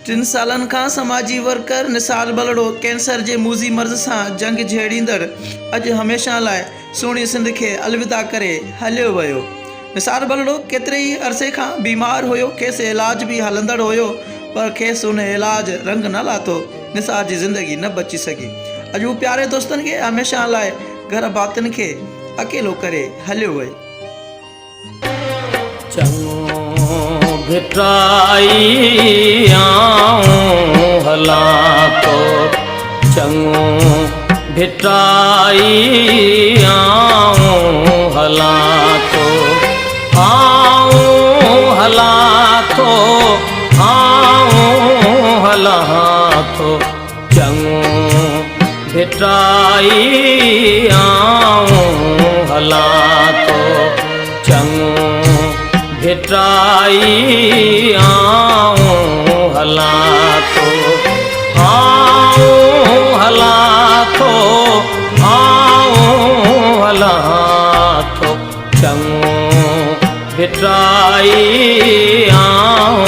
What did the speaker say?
ٽن سالن کان سماجي ورڪر نثار ٻلڙو ڪينسر جي موذي مرض سان جنگ جهيڙيندڙ اڄ هميشه لاء سهڻي سنڌ کي الوداع ڪري هليو ويو. نثار ٻلڙو ڪيتري ئي عرصي کان بيمار هيو کيس علاج به هلندڙ هيو پر کيس ان علاج رنگ نه لاٿو نثار جي زندگي نه بچي سگهي اڄ هو پياري دوستن کي هميشه لاء گهر ڀاتين کي اڪيلو ڪري هليو ويو. چڱو ڀٽائي آئون هلان ٿو چڱو ڀٽائي آئون هلان ٿو آئون هلان ٿو آئون هلان ٿو چڱو ڀٽائي آئون هلان ٿو چڱو ڀٽائي آئون هلان ٿو آئون هلان ٿو آئون هلان ٿو چڱو ڀٽائي آئون.